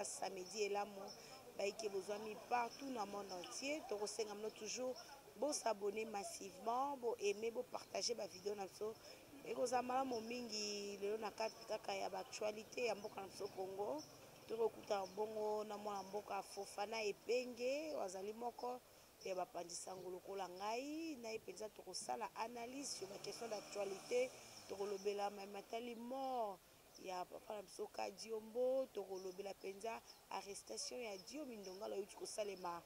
Samedi elamu baike bozwami partout na monde entier. Tokosenga bino toujours bo s'abonner massivement, bo aimer, bo partager ba vidéo na biso. Ekozala malamu mingi lelo na kati kaka ya ba actualité ya mboka na biso Congo. Tokokuta bongo na mwana mboka Fofana Epenge, azali moko ya bapanzi sango lokola ngai na ye mpenza. Tokosala analyse sur ba question d'actualité, tokolobela matali mort ya papa na biso Kadiombo, tokolobela mpenza arrestation ya Diomi Ndongala euti kosalema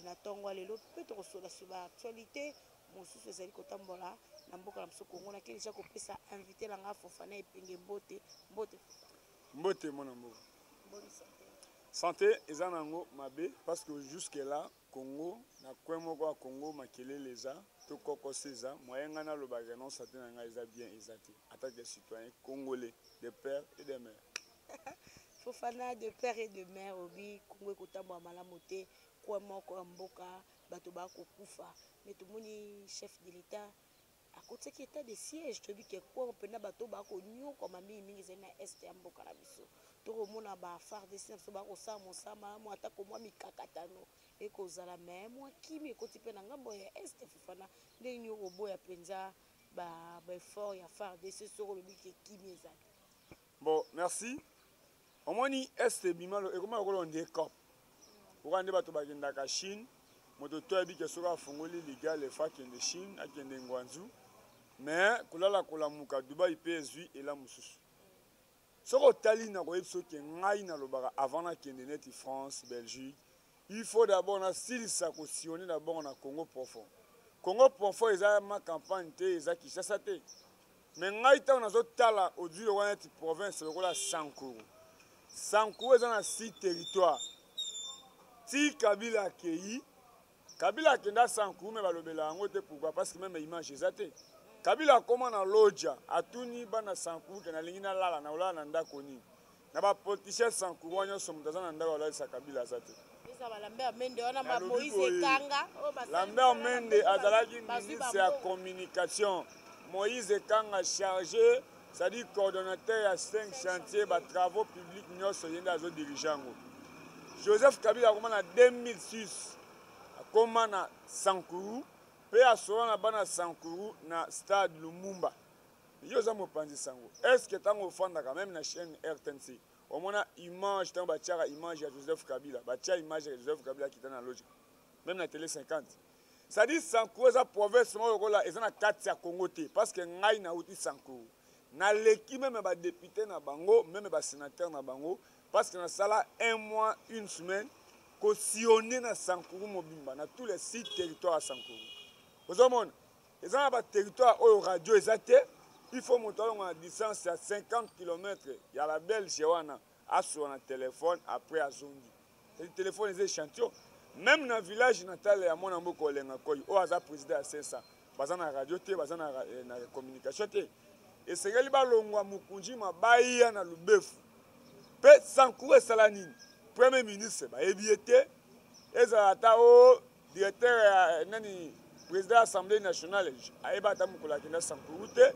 na ntongo ya lelo, mpe tokosola sur ba actualité mosusu ezali kotambola na mboka na biso Congo. Nakei deja kopesa invité na nga Fofana Epenge mbote. Mbote. Mbote, mwana mboka. Bonne santé. Santé eza nango mabe, parce que jusque là Congo, na coin moko ya Congo, makelele eza to kokoso eza moyen. Ngai nalobaka non, santé na ngai eza bien, eza te, en tant que citoyen congolais de père et de mère. Fofana de père et de mère, obi Congo ekotambola malamu te, coin moko ya mboka bato bakokufa. Mais tomoni chef de l'État akotiaki état de siège. Toyebi ke coin mpena bato bakonyokwama mingimingi ezali na est ya mboka na biso. Tokomona ba FARDC na biso bakosala mosala malamu, atako mwa mikakatano ekozala, me mwa kimi ekoti mpe na ngambo ya est. Fofana, ndenge nini okoboya mpenza ba effort ya FARDC soki olobi ke kimi ezali? Bon, merci. Omoni, est ebima, ekoma lokola nde cop oka nde bato bakendaka Chine. Moto to ayebi ke soki afungoli ligal efa akende Chine, akende Guangzhou, mais kolala kolamuka Dubai mpe ezwi ela mosusu. Soki otali, na koyebi soki ngai nalobaka, avant nakende neti France, Belgique, il faut d'abord nasilisa kosillonner d'abord na Congo profond. Congo profond eza ma campagne te, eza Kinshasa te. Mais ngai ntango nazotala, ozwi lokola neti province lokola Sankuru. Sankuru eza na six territoire. Ti Kabila akei, Kabila akenda Sankuru, me balobela yango te. Pourquoi? Parce que même image eza te. Kabila akóma na loja, atuni bana Sankuru ke nalingi nalala, na kolala na ndako nini? Na bapoliticien Sankuru wana nyonso, moto aza na ndako alalisa Kabila aza te. Lambert Mende azalaki ministre ya communication, Moïse Ekanga chargé, c'est-à-dire coordonnateur ya 5 chantier, batravaux publics nyonso, ye nde azodirige yango. Joseph Kabila akoma na 2006, akoma na Sankuru mpe asola na bana Sankuru na stade Lumumba. Yo oza mopanzi sango, est ce que ntango ofandaka même na chaîne RTNC, omona image ntango batiaka image ya Joseph Kabila, batia image ya Joseph Kabila akita na loja, même na télé 50? C'est-à-dire Sankuru eza province moko lokola eza na kati ya Congo te, parce que ngai nauti Sankuru, naleki même badéputé na bango, même basénateur na bango, parce que nasala un mois une semaine kosillonner na Sankuru mobimba, na tous les six territoires ya Sankuru. Ozomona eza na baterritoire oyo radio eza te. Il faut moto alonga na distance ya 50 km ya la Belge wana, asola na telefone, après azongi. Telefone eza échantillon. Même na village natal ya mwana mboka Olenga Koi, oyo aza président ya 500, baza na radio te, baza na communication te. Esengeli balongwa Mokunjima, baya na Lubefu. Mpe Sankuru esala nini? Premier ministre bayebi ye te, ezala ata o directeur ya nani, président ya Assemblée nationale ayeba ata mokolo akenda Sankuru te,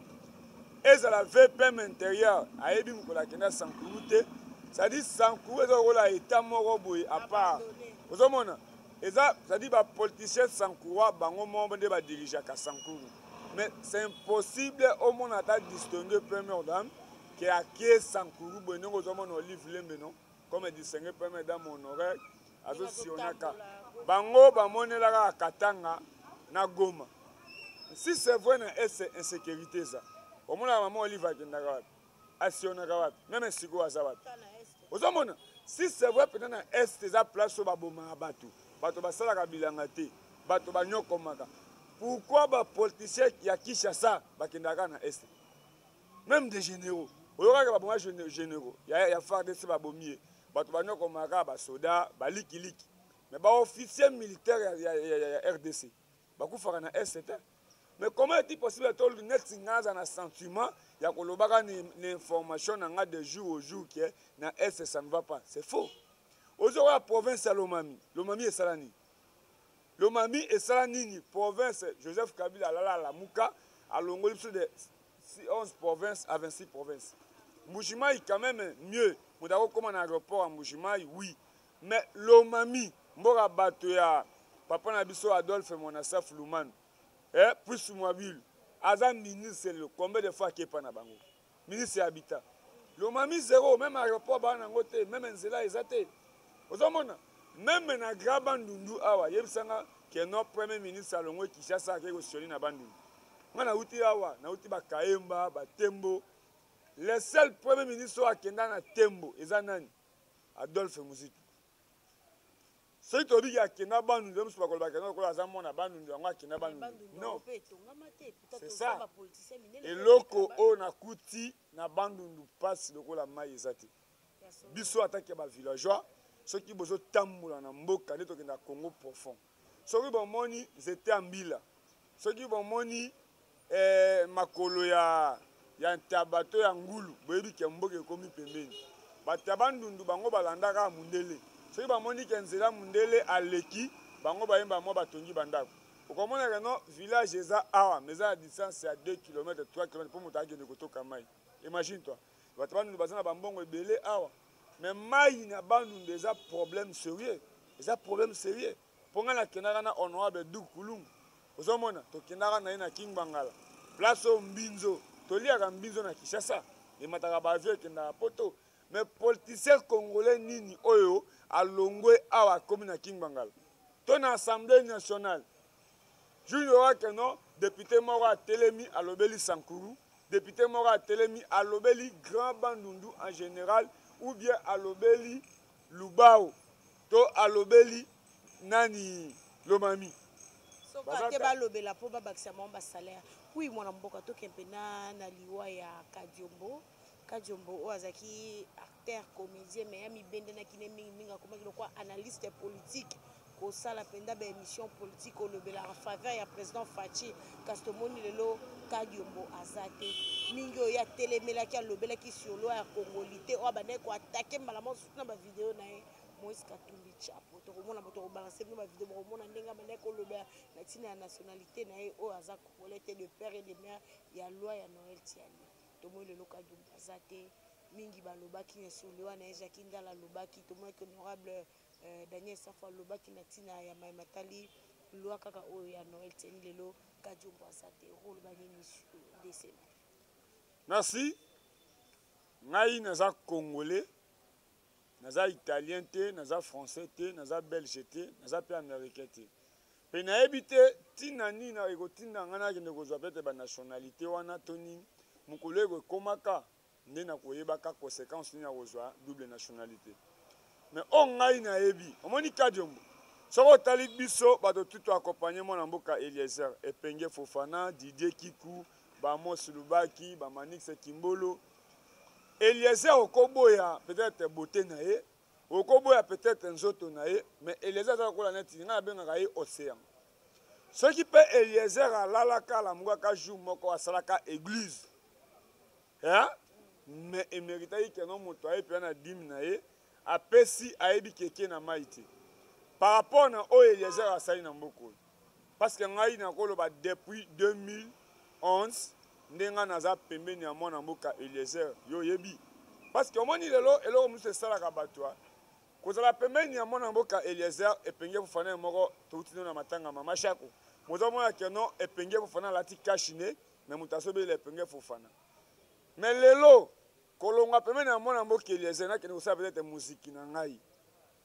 ezala VPM intérieur ayebi mokolo akenda Sankuru te. C'est-à-dire Sankuru eza lokola état moko boye à part. Ozomona eza, c'est-à-dire bapoliticien sankurois bango moko nde badirigeaka Sankuru. Mais c'est impossible omona ata distingue première dame ke akie Sankuru boye, ndenge ozomona Olive Lembe, non, comme distingue première dame honoraire azosillonnaka. Bango bamonelaka Katanga na Goma. Si c'est vrai, na est insécurité eza, omonaka mama Olive akendaka wapi, asillonnaka wapi? Même sikoyo aza wapi? Ozomona, si c'est vrai mpenza, na est eza place oyo babomaka bato, bato basalaka bilanga te, bato banyokomaka, pourquoi bapoliticien ya Kinshasa bakendaka na est? Même des généraux, oyokaka baboma généraux ya FARDC, babomi ye, bato banyokomaka, basoda balikiliki, mais baofficier militaire ya RDC bakufaka na est te. Mais comment est-il possible to neti nga aza na sentiment ya kolobaka na information na nga de jour au jour ke na est ça ne va pas? C'est faux. Ozokoya province ya Lomami. Lomami esala nini? Lomami esala nini? Province Joseph Kabila alala, alamuka, alongoli biso de 11 provinces à 26 provinces. Mbujimayi quand même mieux. Moto akokoma na aéroport ya Mbujimayi, oui. Mais Lomami, mboka bato ya papa na biso Adolphe Mwanasaf Lumanu, eh, Puisu Mwabilu, aza ministre lelo, combien de fois akepa na bango? Ministre ya habitat. Lomami zero, meme aéroport baa nango te, meme nzela eza te. Ozomona? Meme na Grand Bandundu awa, yebisanga que non premier ministre alongwe Kinshasa akei kosione na Bandundu. Nga nauti awa, nauti ba Kaemba, ba Tembo. Le seul premier ministre oyo akenda na Tembo eza nani? Adolphe Muzitu. Soki tolobi ke akenda Bandundu, ye mosusu bakoloba kenda lokola aza mwana Bandundu, yango akenda Bandundu. Non. C'est ça. Eloko oyo nakuti na Bandundu pasi lokola mai eza te. Biso atake ba villageois, soki bozotambola na mboka nde tokenda Congo profond. Soki bomoni nzete ya mbila, soki bomoni eh, makolo ya ya ntaba to ya ngulu, boyebi ke mboka ekomi pembeni. Bato ya Bandundu bango balandaka mundele. Soki bamoni ke nzela mundele aleki, bango bayemba mwa batongi bandako. Okomona ke non village eza awa, mais eza na distance ya 2 km, 3 km mpo moto akende kotoka mai. Imagine toi. Bato Bandundu baza na bambongo ebele awa. Mais mai na Bandundu eza problème sérieux. Eza problème sérieux. Mpo ngai nakendaka na honorable Duc Kulungu. Ozomona, tokendaka na ye na Kingbangala. Place oyo mbinzo, toliaka mbinzo na Kinshasa. Emataka ba avion ekendaka poto. Mais politicien congolais nini oyo alongwe awa akomi na Kingbangala? To na Assemblée nationale. Junior ake non, député moko atelemi alobeli Sankuru, député moko atelemi alobeli Grand Bandundu en général ou bien alobeli Lubao to alobeli nani Lomami. Soki te balobela mpo babakisa bango basalaire. Oui, mwana mboka, toke mpe na liwa ya Kadiombo. Kadiombo oyo azalaki acteur comédien, mais ya mibendenaki ne mingimingi, akomaki lokola analyste politique, kosala mpenza baémission politique, kolobela en faveur ya président Fatshi. Kasi tomoni lelo Kadiombo aza te. Mingi oyo ye atelemelaki, alobelaki sur loi ya congolité oyo abandaki koattaquer mbala moko, surtout na bavideo na ye Moïse Katumbi Chapo. Tokomona, tokobalancer bino bavideo, bokomona ndenge abandaki kolobela na ntina ya nationalité na ye oyo aza congolais te de père et de mère, ya loi ya Noël Tshiani. Tomoni lelo Kadiombo aza te. Mingi balobaki na sur liwa na ye. Jacques Ndala alobaki, tomonaki honorable Daniel Safo alobaki na ntina ya maye matali loi kaka oyo ya Noël Tshiani. Lelo Kadiombo aza te, okoloba nini sur décès na ye? Merci. Ngai naza congolais, naza italien te, naza français te, naza belge te, naza mpe américain te. Mpe nayebi te ntina nini ekotinda ngai nakende kozwa pete banationalité wana to nini. Mokolo ekokomaka nde nakoyebaka conséquence nini ya kozwa double nationalité. Mais oyo ngai nayebi, omoni Kadiombo, soki otali biso bato tu toaccompagne mwana mboka Eliezer Epenge Fofana, Didier Kiku, Bamos Lubaki, Bamanix Kimbolo, Eliezer okoboya peut-être beauté na ye, okoboya peut-être nzoto na ye, mais Eliezer aza lokola neti ngai nabengaka ye océan. Soki mpe Eliezer alalaka, alamukaka jour moko asalaka église, hein? Mais eméritaki keno moto aye mpenza na dime na ye apesi, ayebi keke na mai te par rapport na oyo Eliezer asali na mboka oyo. Parce que ngai nakoloba depuis 2011 nde ngai naza pembeni ya mwana mboka Eliezer. Yo oyebi, parce que omoni lelo eloko mosusu esalaka bato kozala pembeni ya mwana mboka Eliezer Epenge Fofana moko. Touti no na matanga mama Shako, moto amona keno Epenge Fofana alati cache-nez, mais moto azobelela Epenge Fofana. Mais lelo kolongwa pembeni ya mwana mboka Eliezer, nakende kosala peut-être muziki na ngai,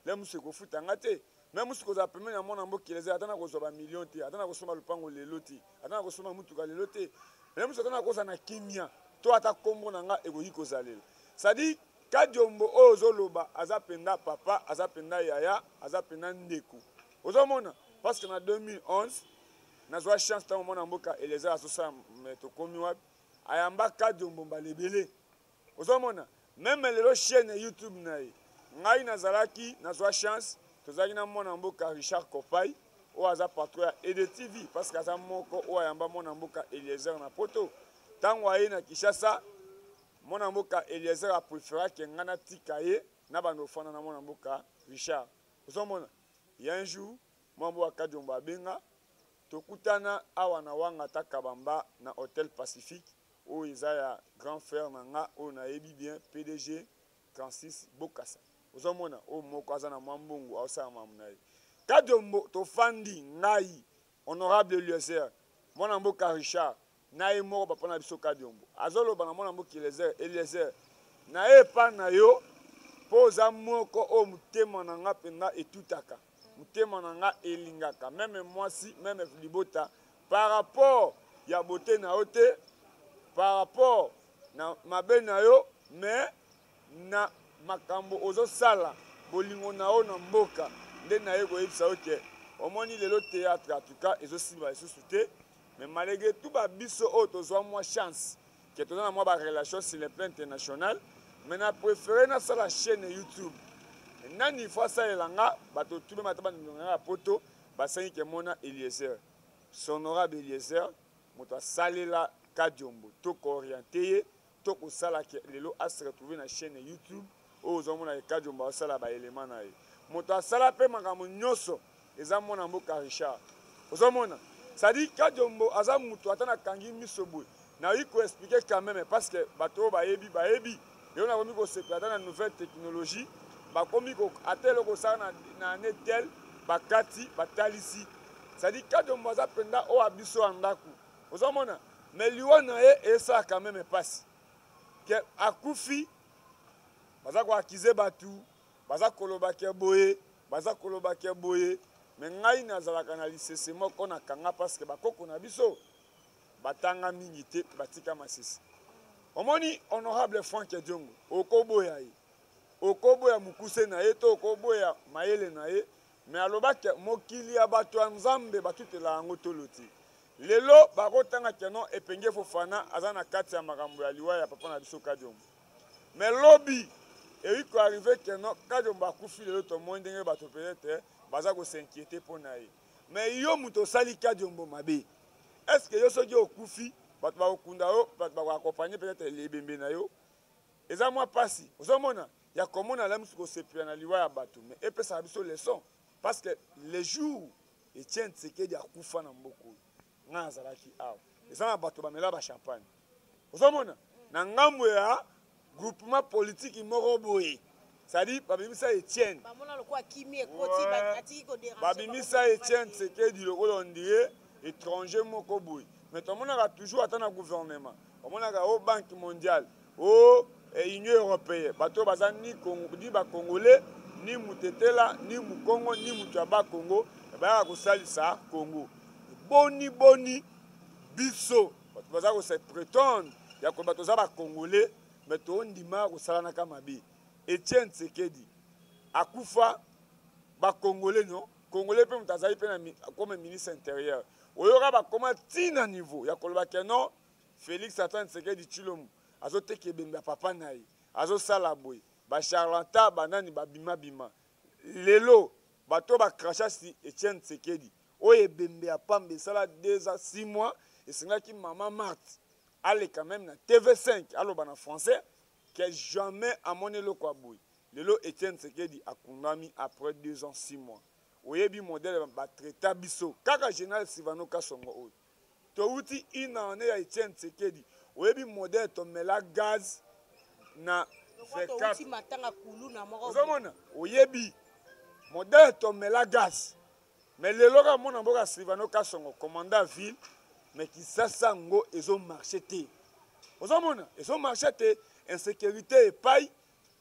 le mosusu ekofuta nga te, mais mosusu kozala pembeni ya mwana mboka Eliezer, ata na kozwa bamillion te, ata na kosomba lupango lelo te, ata na kosomba mutuka lelo te, le mosusu ata na kozala na kimia to ata kombo na nga ekoki kozalela. C'est-à-dire Kadiombo oyo ozoloba aza mpenza papa, aza mpenza yaya, aza mpenza ndeko. Ozomona, parce que na 2011 nazwa chance ntango mwana mboka Eliezer azosala tokomi wapi, ayamba Kadiombo mbala ebele. Ozomona, même lelo chaîne ya YouTube na ye, ngai nazalaki nazwa chance, tozalaki na mwana mboka Richard Kopai oyo aza patron ya EDTV, parce que aza moko oyo ayamba mwana mboka Eliezer na poto. Ntango aye na Kinshasa, mwana mboka Eliezer apréféraki ngai natika ye na bando ofanda na mwana mboka Richard. Ozomona, ya un jour mwana mboka Kadiombo abenga, tokutana awa na Wanga ta Kabamba na Hotel Pacifique oyo eza ya grand frère na nga oyo nayebi bien, PDG. 36 Bokasa. Ozomona oyo moko aza na mwa mbongo aosala makambo na ye. Kadiombo tofandi ngai honorable Eliezer mwana mboka Richard na ye moko papa na biso Kadiombo azoloba na mwana mboka Eliezer, Eliezer na ye epa na yo mpo oza moko oyo motema na nga mpenza etutaka, motema na nga elingaka meme mwasi meme libota par rapport ya beauté na yo te, par rapport na mabe na yo, mais na makambo ozosala bolingo na yo na mboka nde naye koyebisa yo ke omoni lelo théâtre en tout cas ezosimba lisusu te. Mais malgré tout ba biso oyo tozwa mwa chance ke toza na mwa ba relation sur le plan international, mais na préféré nasala chaîne YouTube. Nani il faut asalela nga bato tu meme ata bandeko na nga ya poto basengi ke mona Eliezer, son honorable Eliezer moto asalela Kadiombo to kooriente ye to kosala ke lelo a se retrouver na chaîne YouTube oyo ozomona ke Kadiombo asala ba éléments na ye. Moto asala pe makambo nyonso eza mwana mboka Richard. Ozomona, c'est-à-dire Kadiombo aza moto ata nakangi miso boye nayoki ko expliquer quand même parce que bato oyo bayebi bayebi. Lelo nakomi kosepela ata na nouvelle technologie bakomi ko ata eloko osala na année telle bakati batalisi. C'est-à-dire Kadiombo aza mpenza oyo ya biso ya ndako. Ozomona, mais liwa na ye esala quand même pasi ke akufi, baza ko accuser batu, baza koloba ke boye, baza koloba ke boye, mais ngai nazalaka na lisese moko na kanga parce que bakoko na biso batanga mingi te, batika masese. Omoni honorable Franck Diongo, okoboya ye, okoboya mokuse na ye to okoboya mayele na ye, mais alobaki mokili ya bato ya Nzambe batutela yango tolo te. Lelo bakotanga ke non Epenge Fofana aza na kati ya makambo ya liwa ya papa na biso Kadiombo. Mais lobi eyi ko arriver ke non Kadiombo akufi lelo, tomoni ndenge bato peut-être baza ko s'inquiéter mpo na ye. Mais yo moto osali Kadiombo mabe, est-ce que yo soki okufi bato bakokunda yo, bato bako accompagner peut-être ebembe na yo? Eza mwa pasi ozomona ya komona la misu kosepela na liwa ya bato, mais epesaka biso leçon parce que le jour Etienne Tshisekedi akufa na mboka oyo, ngai nazalaki awa, eza na bato bamela ba champagne. Ozomona na ngambo ya groupement politique moko boye, c'est-à-dire babimisa Etienne, bamona lokola kimi ekoti, atiki ko déranger, babimisa Etienne Tshisekedi lokola on dirait étranger moko boye. Mais tomonaka toujours ata na gouvernement, omonaka o Banque mondiale, o Union européenne, bato baza ni Congo, ni ba Congolais, ni Mutetela, ni Mukongo, ni mutu ya ba Congo, bayaka kosalisa Congo. Boni boni biso bato baza ko se prétendre ya ko bato za ba Congolais, mais tondima kosalanaka mabe. Etienne Tshisekedi akufa ba Congolais non, Congolais pe moto azali pe na comme ministre intérieur. Oyoka bakoma ti na niveau ya koloba ke non Félix Antoine Tshisekedi Tshilombo azoteka ebembe ya papa na ye, azosala boye, ba charlatan banani babima bima. Lelo bato ba cracha si Etienne Tshisekedi oyo ebembe ya pamba esala 2 ans 6 mois, esengaki mama Marthe aleka même na TV5 aloba na français que jamais amoni eloko ya boye. Lelo Etienne Tshisekedi akundami après 2 ans 6 mois. Oyebi modèle ba traita biso kaka général Sylvano Kasongo oyo towuti une année ya Etienne Tshisekedi, oyebi modèle tomela gaz na 24 matanga kuluna moko. Ozomona, oyebi modèle tomela gaz, mais lelo kaka mona mboka Sylvano Kasongo commandant ville, mais Kinshasa ngo ezo marcher te. Ozomona ezo marcher te, insécurité epai,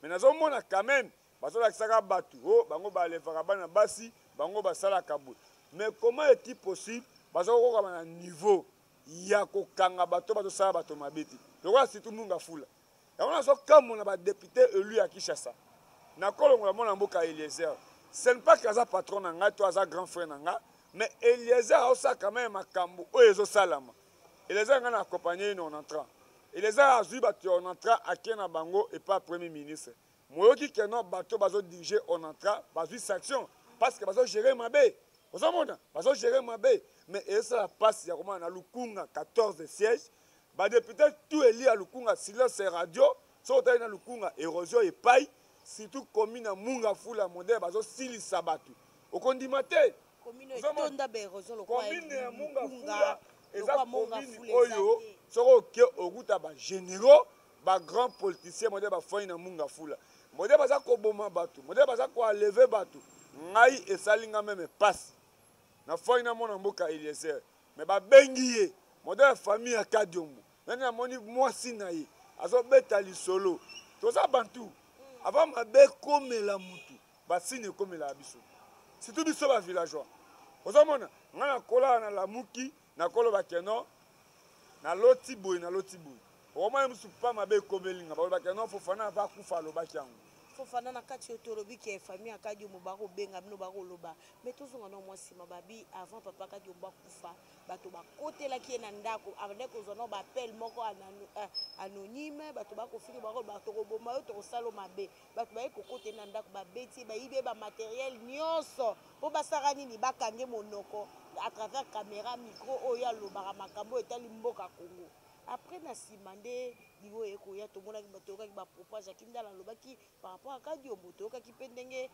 mais nazomona quand même bazolakisaka bato o bango balevaka bana basi, bango basalaka boye. Mais comment est-il possible bazokokama na niveau ya kokanga bato bazosala bato mabe te, lokola surtout Munga Fula? Yango nazokamwa na badepute élu ya Kinshasa. Nakolongola mwana mboka Eliezer, ce n'est pas que aza patron na ngai to aza grand frère na ngai, mais Eliezer aosala quand même makambo oyo ezosalama. Eliezer ngai na accompagné ye na Onatra. Eliezer azwi bato ya Onatra ake na bango epa premier ministre. Moyoki ke non bato bazo diriger Onatra bazwi sanction parce que bazo gérer mabe. Ozomona bazo gérer mabe, mais ezosala pasi ya komona na Lukunga 14 sièges, ba député tout élu ya Lukunga silence radio. Soki otali na Lukunga érosion epai, surtout commune ya Munga Fula modèle bazosilisa bato, okondima te. Commune etonda ba érosion lokola commune ya Munga Fula eza commune oyo soki oke okuta ba généraux, ba grands politiciens modèle bafai na Munga Fula. Modèle baza koboma bato, modèle baza koenlever bato, ngai esali nga meme pasi. Nafwaki na mwana mboka Eliezer, mais babengi ye modèle famille ya Kadiombo. Nani namoni mwasi na ye azobeta lisolo. Toza bantu. Avant mabe ekomela mutu, basini ekomelaka biso. Surtout biso ba villageois. Ozomona, ngai nakolala nalamuki, nakoloba que non, naloti boye, naloti boye. Okomona mosusu pa mabe ekomeli nga, balobaka non, Fofana ava akufa alobaki yango. Fofana, na kati oyo tolobi ke famille ya Kadiombo bakobenga bino, bakoloba, mais tozonga na mwa nsima. Babi avant papa Kadiombo akufa, bato bakotelaki ye na ndako, abandaki kozwa nao baappel moko anonyme, bato bakofinga, bakoloba tokoboma yo, tokosala mabe. Bato baye kokota ye na ndako, babeti ye, bayibi ye bamatériel nyonso mpo basala nini? Bakange monoko à travers caméra, micro oyo alobaka makambo oyo etali mboka Congo. Après, na nsima nde liwo ekoya, tomonaki, toyokaki bapropos ya Jacky Ndala alobaki par rapport à Kadiombo. Toyokaki mpe ndenge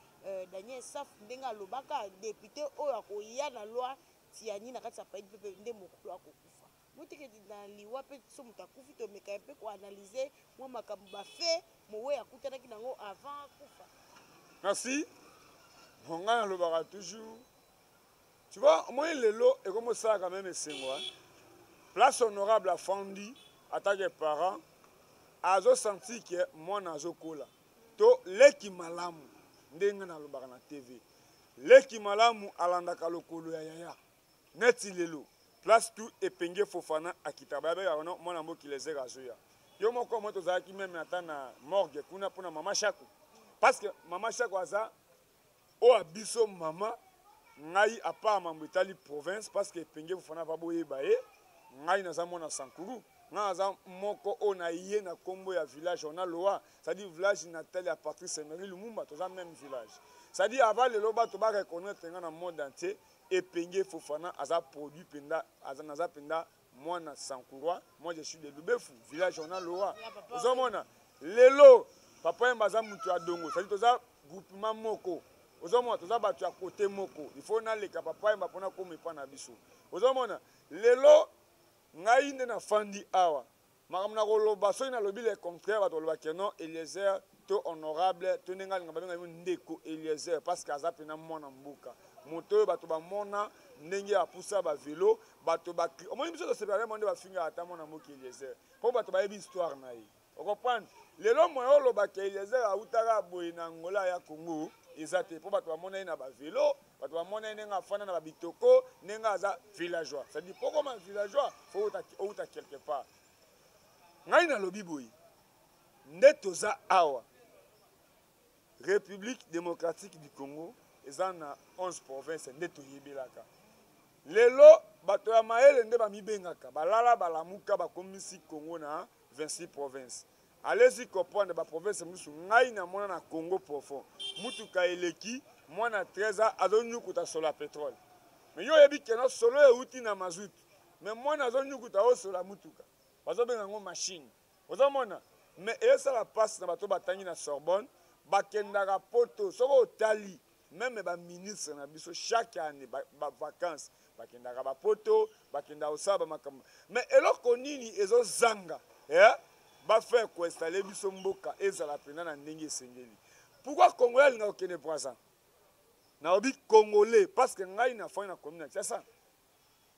Daniel Saf ndenge alobaka, député oyo akoya na loi Tshiani na kati ya pays mpe nde mokolo akokufa. Boteke na liwa mpe so moto akufi, tomeka mpe koanalyser mwa makambo bafe mowe akutanaki nango avant akufa. Merci. Bon, ngai nalobaka toujours, tu vois, omoni lelo ekomi osala quand même esengo, hein? Place honorable afandi atake parent, azosentir ke mwana azokola to leki malamu. Ndenge nalobaka na TV, leki malamu alandaka lokolo ya yaya. Neti lelo place tout Epenge Fofana akita, bayabekaka no mwana mboki Lezer azoya. Yo moko mo tozalaki meme ata na morgue kuna mpona mama Shako, parce que mama Shako aza oyo biso mama ngai apart mambo etali province, parce que Epenge Fofana va boyeba ye. Ngai naza mwana Sankuru, ngai naza moko oyo na ye na nkombo ya village ona Loa, c'est-à-dire village natal ya Patrice Emery Lumumba, toza même village. C'est-à-dire avant lelo bato bareconnaître nga na monde entier, Epenge Fofana aza produit mpenza, aza naza mpenza mwana Sankurwa. Moi, je suis de Lubefu, village ona Loa. Ozomona lelo papa Yemba aza mutu ya Dongo, c'est-à-dire toza groupement moko. Ozomona toza bato ya kote moko, il faut naleka papa Yemba mpona koma epa na biso. Ozomona lelo ngai nde nafandi awa, makambo na koloba, soki nalobi le contraire, bato balobaka ke non, Eliezer to honorable to ndenge alinga babenga yo ndeko Eliezer, parce que aza mpena mwana mboka, moto oyo bato bamona ndenge apusa bavelo. Bato omoni biso tosepelaka mo nde bafingaka ata mwana mboka Eliezer, mpo bato bayebi histoire na ye. Okomprendre, lelo moyo olobaka Eliezer autaka boye na Angola ya Congo eza te, mpo bato bamona ye na bavelo, bato bamona ye ndenge afanda na babitoko, ndenge aza villageois. C'est-à-dire po koma villageois, faut outa quelque part. Ngai nalobi boye, nde toza awa, République démocratique du Congo eza na 11 province. Nde toyebelaka lelo, bato ya mayele nde bamibengaka balala balamuka, bakomisi Congo na 26 province. Allez-y comprendre baprovince mosusu. Ngai namona na Congo profond, mutuka eleki, mwana 13 ans azonyukuta solo ya pétrole. Mais yo oyebi keno solo euti na mazout, mais mwana azonyukuta osola mutuka, bazobenga yango machine. Ozomona, mais ezosala mpasi na bato batangi na Sorbonne, bakendaka Poto. Soki otali même baministre na biso, chaque année bavacance bakendaka bapoto, bakendaka kosala bamakambo. Mais eloko nini ezozanga, eh? Bafaire koinstaller biso mboka ezala mpenza na ndenge esengeli. Pourquoi Congolais alingaka kokende Braza? Nalobi Congolais parce que ngai nafandi na commune ya Kinshasa.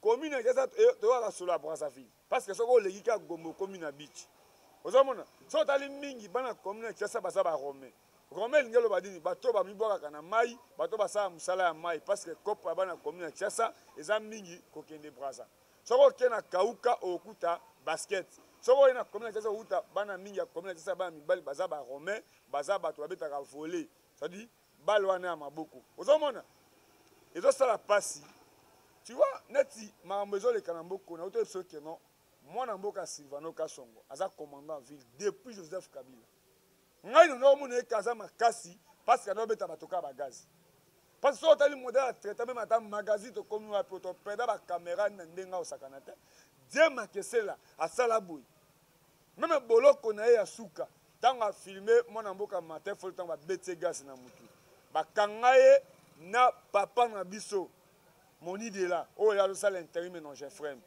Commune ya Kinshasa, toyokaka solo ya Brazzaville, parce que soki oleki kaka Gombe, okomi na beach. Ozomona, soki otali mingi, bana commune ya Kinshasa baza baromain. Romain elingi eloba nini? Bato bamibwakaka na mai, bato basala mosala ya mai, parce que kopo ya bana commune ya Kinshasa eza mingi kokende Braza. Soki okei na Kauka, okokuta basket. Soki oye na commune ya Kinshasa, okokuta bana mingi ya commune ya Kinshasa, bana mibali baza baromain, baza bato babetaka volley, c'est-à-dire bale wana ya maboko. Ozomona ezosala mpasi, tu vois, neti makambo ezoleka na mboka. Na otoyebi soki non, mwana mboka Silvano Kasongo aza commandant ville depuis Joseph Kabila. Ngai nono omona eke aza makasi, parce que anobeta bato kaka bagaz, parce que soki otali modèle ya traité, même ata magazine, tokomi wapi, topeda bacaméra na ndenge osakana te. Die Makesela asala boye, même boloko na ye ya suka, ntango afilme mwana mboka Martin Folo, ntango babeti ye gaz na mutu, bakanga ye na papa na biso Monidela oyo azosala intérim na Ogefrem.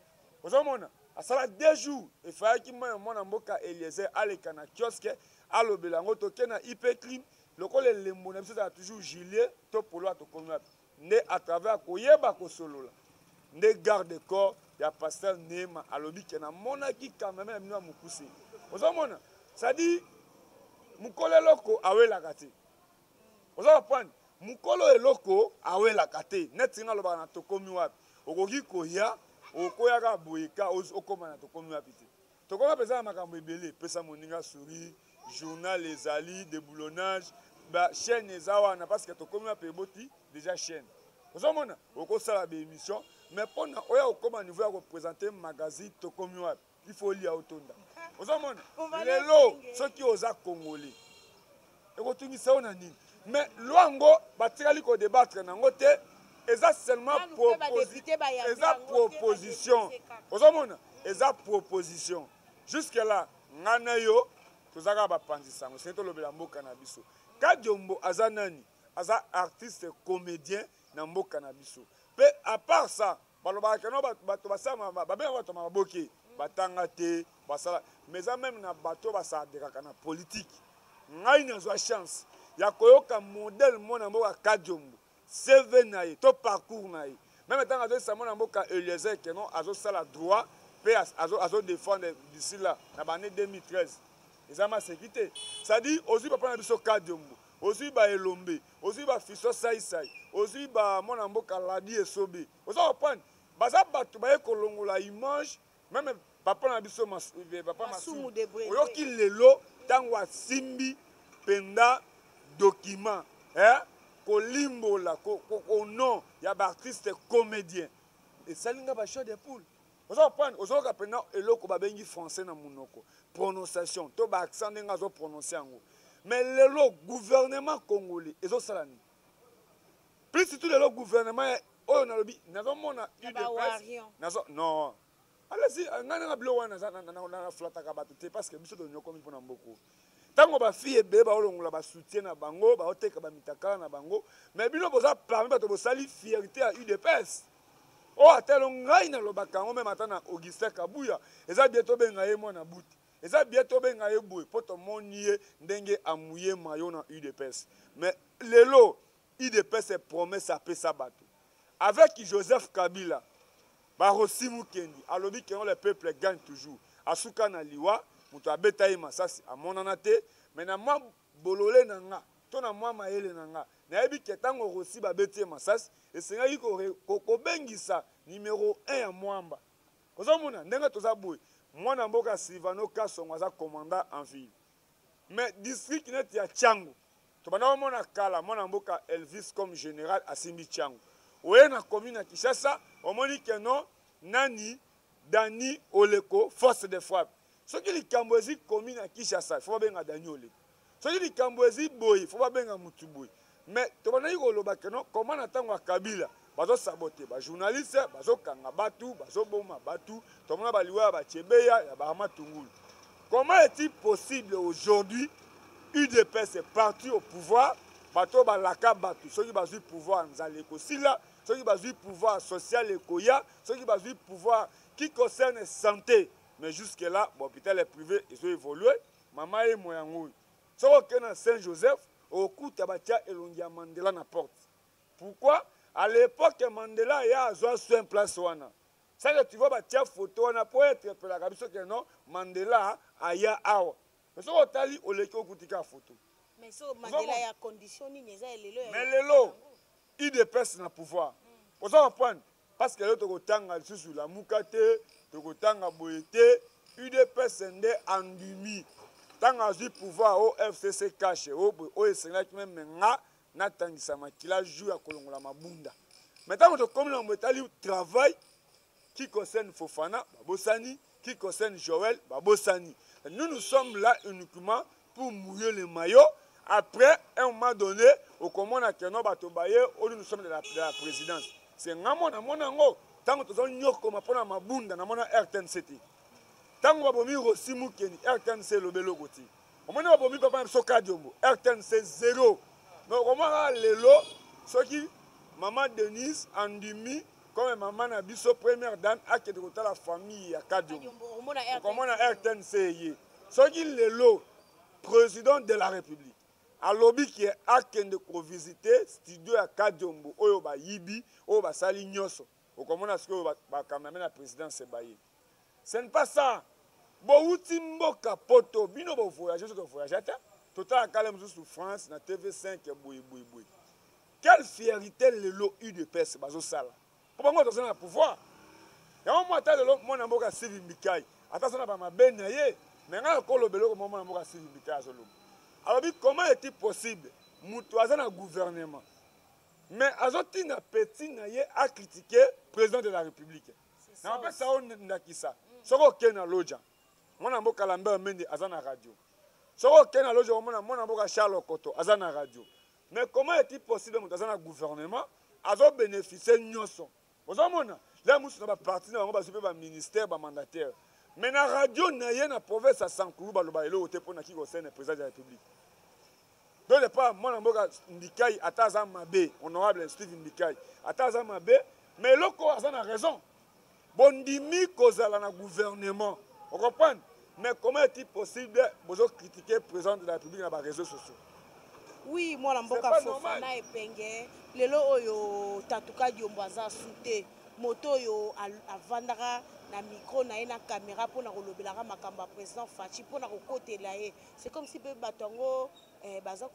Ozomona asala 2 jours, efayaki mwana mboka Eliezer aleka na kiosque. Alobela yango, toke na IP Crime, lokola elembo na biso ezala toujours Julie to Polo atokomi wapi. Nde à travers koyeba kosolola nde garde corps ya pasteur Neema alobi ke namonaki cameraman na bino ya mokuse. Ozomona? C'est-à-dire mokolo eloko awelaka te. Oza comprendre? Mokolo eloko awelaka te. Neti nga alobaka na tokomi wapi. Okoki koya, okoya kaka boye ka okoma na tokomi wapi te. Tokomi mpenza na makambo ebele. Pesa moninga sourire, journal ezali, deboulonnage, ba chaîne eza wana parce que tokomi wapi eboti déjà chaîne. Ozomona? Okosala ba émission, mais pona oya okoma niveau ya ko présenter magazine tokomi wapi? Il faut lia otonda. Ozomona? Lelo soki oza congolais ekotungisa yo na nini? Mais loi yango batikali ko débattre nango te, eza seulement eza proposition. Ozomona? Eza proposition. Jusque là nga na yo toza kaka bapanzi sango, senge tolobela mboka na biso. Kadiombo aza nani? Aza artiste comédien na mboka na biso. Pe à part ça, balobaka ke no bato basala babengaka bato ya maboke, batanga te, basala, mais eza même na bato basadekaka na politique. Ngai nazwa chance ya koyoka modèle mwana mboka Kadiombo, CV na ye to parcours na ye. Même ntango azoyebisa mwana mboka Eliezer ke non azosala droit pe azo défendre d'ici là na ba année 2013. Eza maseki te. C'est-à-dire ozwi papa na biso Kadiombo, ozwi ba Elombe, ozwi ba Fiso Saisai, ozwi ba mwana mboka Ladi Esobe. Oza comprendre? Baza bato baye kolongola image même papa na biso papa Masumu. Oyoki lelo ntango asimbi penda document eh kolimbola au nom ya ba artiste comédien esali nga ba chair de poule. Oza comprendre? Ozoyoka pena eloko babengi français na monoko, prononciation to ba accent ndenge azo prononcer yango. Mais lelo gouvernement congolais ezosala nini? Plus surtout lelo gouvernement oyo nalobi nazomona UDPS nazo non alasi ngai nanga biloko wana na flataka bato te parce que biso tonyokomi mpona mboko. Ntango bafille ebele baolongola basoutien na bango, baoteka bamitakala na bango, mais bino boza parmi bato bosali fierté ya UDPS. Oyo ata elo ngai nalobaka yango meme ata na Augustin Kabuya, eza bien tobenga ye mwana buti, eza bien tobenga ye boye mpo tomoni ye ndenge amuye mayo na UDPS. Mais lelo UDPS promesse apesa bato avec Joseph Kabila, Barosi Mukendi alobi que le peuple gagne toujours. Asuka na liwa, moto abeta ye masasi amonana te, mais na mwa bolole na nga to na mwa mayele na nga nayebi ke ntango Rossy babeti ye masasi esengaki kobengisa numero 1 ya Mwamba. Ozomona ndenge toza boye, mwana mboka Silvano Kasongo aza commandant en ville, mais district neti ya Tshangu tobanda komona kala mwana mboka Elvis comme général asimbi Tshangu. Oye na commune ya Kinshasa omoni ke non nani Dani Oleko force de frappe. Soki likambo ezi commune ya Kinshasa faut babenga Dani Oleko, soki likambo ezi boye faut babenga mutu boye. Mais tobandaki koloba ke non comment na ntango ya Kabila bazosabote ba journaliste, bazokanga batu, bazoboma batu, tomona baliwa ya bachebeya ya ba Tungulu. Comment est-il possible aujourd'hui UDPS est parti au pouvoir, bato balaka batu soki bazwi pouvoir nzala ekosila, soki bazwi pouvoir social ekoya, soki bazwi pouvoir qui concerne santé, mais jusque là ba hôpital ya privé ezo évoluer. Mama ye moyango soki okende na Saint Joseph okuta batia elongi ya Mandela na porte. Pourquoi? À l'époque Mandela ya azwa soin place wana. Ça que tu vois batia photo wana po interpellaka biso que non Mandela aya awa. Mais soki otali oleki okuti ka photo. Mais so Mandela ya condition nini eza lelo ya Mais lelo UDPS na pouvoir. Oza comprendre? Parce que lelo tokotanga lisusu lamuka te, tokotanga boye te. UDPS nde andimi ntango azwi pouvoir o FCC cash o boye oyo esengaki meme nga natangisa makila jour ya kolongola mabunda. Mais ntango tokomi na mambo etali travail qui concerne Fofana babosani, qui concerne Joël babosani. Nous, nous sommes là uniquement pour mouiller le maillot. Après, à un moment donné, okomona que non bato baye oyo nous sommes de la présidence. C'est nga mona mona ngo ntango toza nyokoma mpona mabunda na mona RTNC te. Ntango babomi Rossy Mukendi, RTNC elobi eloko te. Omoni babomi papa na biso Kadiombo, RTNC zéro. Mais okomona lelo soki mama Denise andimi comme mama na biso première dame akende kotala famille ya Kadiombo, okomona RTNC ye. Soki lelo Président de la République alobi ke akende kovisite studio ya Kadiombo oyo bayibi, oyo basali nyonso. Okomona sikoyo bakamame na présidence baye. Ce n'est pas ça. Bowuti mboka poto, bino bo voyager, soki voyager te. Totala kala mosusu France na TV5 boye boye boye. Quelle fierté lelo UDPS bazosala. Po bango toza na pouvoir. Yango mwa ata lelo mwana mboka Steve Mbikai ata aza na ba mabe na ye, mais ngai nakoloba eloko mwa mwana mboka Steve Mbikai azoloba. Alobi comment est-il possible moto aza na gouvernement mais azotinda petit na ye a critiquer président de la République. Nakopesa yo ndakisa, soki okei na loja, mwana mboka Lambert Mende aza na radio. Soki okei na loja omona mwana mboka Charles Okoto aza na radio. Mais comment est-il possible moto aza na gouvernement azo bénéficier nyonso? Ozomona la musu na ba parti na bango bazwi mpe ba ministère ba mandataire, mais na radio na ye na province ya Sankuru baloba eloko te mpo na qui concerne président de la République. Donc pas mwana mboka Mbikai ata aza mabe, honorable Steve Mbikai ata aza mabe, mais eloko aza na raison. Bondimi kozala na gouvernement, vous comprenez? Mais comment est-il possible bozo critiquer président de la République na ba réseaux sociaux? Oui, mwana mboka Fofana Epenge, lelo oyo Tatuka Diombo aza sute, moto oyo avandaka na micro na ye na caméra mpona kolobelaka makambo ya président Fatshi, mpona kokotela ye. C'est comme si mpe bato yango baza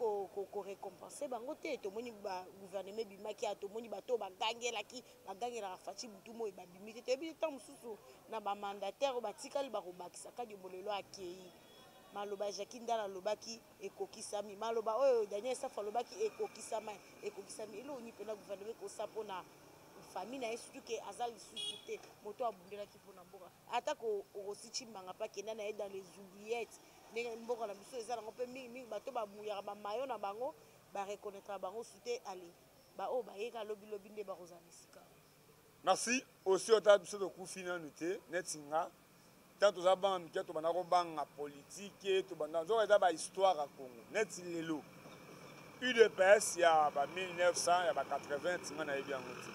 korécompense bango te. Tomoni ba gouvernement ebimaki ya, tomoni bato oyo bagangelaki, bagangelaka Fatshi butu moyi, babimi te. Toyebi ntango mosusu na bamandataire oyo batikali bakobakisa Kadiombo lelo akei. Maloba ya Jacques Ndala alobaki ekokisami, maloba oyo Daniel Safu alobaki ekokisama, ekokisami. Eloko nini mpena gouvernement ekosa mpona famille na ye, surtout ke aza lisusu te moto abundelaki mpona mboka. Atako Rossy Tshimanga mpe akenda na ye dans les oubliettes, ndenge mboka na biso eza nango mpe mingimingi bato bamuyaka bamayo na bango, bareconnaîtra bango su te. Ale baoyo bayeka lobilobi nde bakozala na esika. Merci aussi. Ota biso tokufi nanu te, neti nga tant toza banga mike, tobanda kobanga politike, tobanda nzoka eza bahistoire ya Congo. Neti lelo UDPS ya ba 1900 ya ba 80, nga nayebi yango te,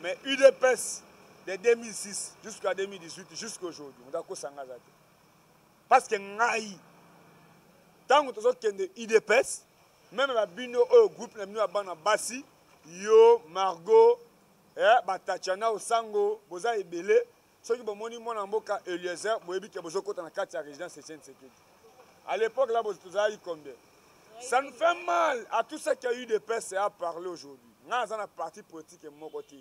mais UDPS de 2006 jusqu'à 2018, jusqu'à aujourd'hui, moto akosanga aza te, parce que ngai ntango tozokende UDPS, même babino oyo groupe na bino ya bana basi, yo Margot, batatiana Osango, boza ebele. Soki bomoni mwana mboka Eliezer, boyebi ke bozokota na kati ya résidence Etienne Tshisekedi. À l'époque là, tozalaki combien? Ça nous fait mal à tout ce qui a eu de PSA à parler aujourd'hui. Nga naza na parti politique moko te,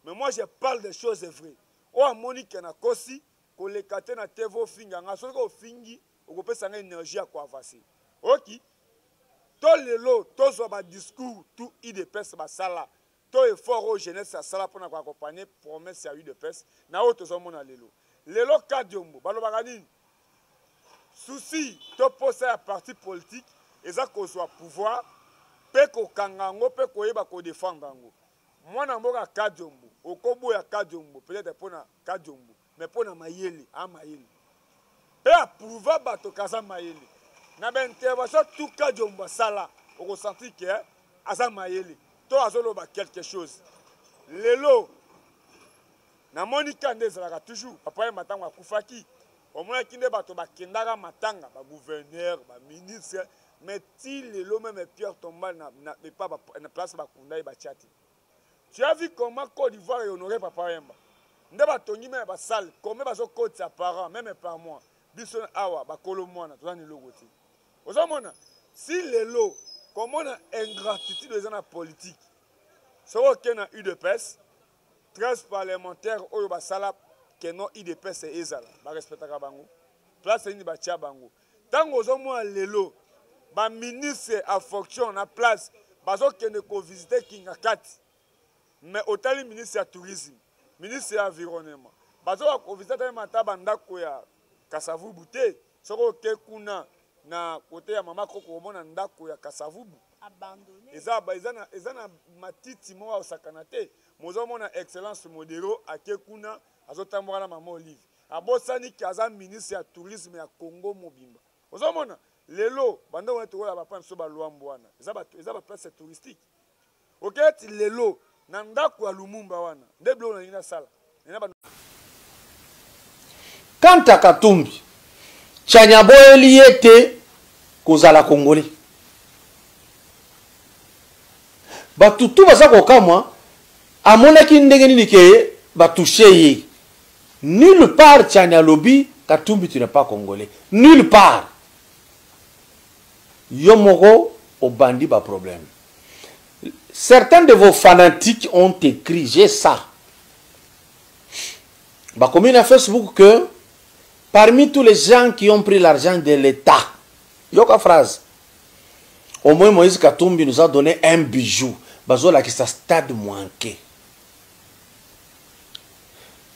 mais moi je parle des choses vraies. Oyo amoni ke nakosi, koleka te na TV ofinga nga. Soki ofingi, okopesa nga énergie ya koavancer. Oki to lelo tozwa ba discours tout UDPS basala, to effort oyo jeunesse asala mpona koaccompagner promesse ya UDPS na oyo tozomona lelo. Lelo Kadiombo balobaka nini? Souci to posa ya parti politique eza kozwa pouvoir mpe kokanga yango mpe koyeba kodefendre yango. Mwana mboka Kadiombo, okoboya Kadiombo peut-être mpona Kadiombo, mais mpona mayele, a mayele mpe aprouva bato kaza mayele na baintervention tout Kadiombo asala, okosentir ke aza mayele to azoloba quelque chose. Lelo namoni ka nde ezalaka toujours papa ye matango akufaki, omonaki nde bato bakendaka matanga, bagouverneur, baministre, mais ti lelo même Pierre Tombal na place bakunda ye batia te. Tu as vu comment Côte d'Ivoire est honoré papa Wemba, nde batongi même basale combien bazokotisa par an, même par mois. Biso awa bakolo mwana toza na eloko te. Ozomona si lelo komona ingratitude eza na politique. Soki okei na UDPS, 13 parlementaire oyo basala keno UDPS ezala, barespectaka bango place nini batia bango. Ntango ozomona lelo baministre a fonction na place bazokende kovisite Kingakati, mais otali ministre ya tourisme, ministre ya environnement, bazoka kovisite ata meme ata bandako ya Kasavubu te. Soki oke kuna na kote ya mama Koko, omona ndako ya Kasavubu eza na matiti moko akosakana te. Mozomona excellence Modero ake kuna, azotamboka na mama Olive, abosani ke aza ministre ya tourisme ya Congo mobimba. Ozomona lelo bandako wana tokola bapa biso balwambo wana eza baplace touristique. Oketi lelo na ndako ya Lumumba wana nde biloko nalingi nasala. Quant à Katumbi, Tshiani aboyeli ye te. Kozala congolais. Bato tout baza kokamwa, amonaki ndenge nini ke batouche ye. Nulle part Tshiani alobi Katumbi tu n'es pas congolais. Nulle part. Yo moko obandi ba problème. Certains de vos fanatiques ont écrit, j'ai ça. Bakomi na Facebook que parmi tous les gens qui ont pris l'argent de l'État, yoka phrase, au moins Moïse Katumbi nous a donné un bijou. Bazolakisa stade manqué.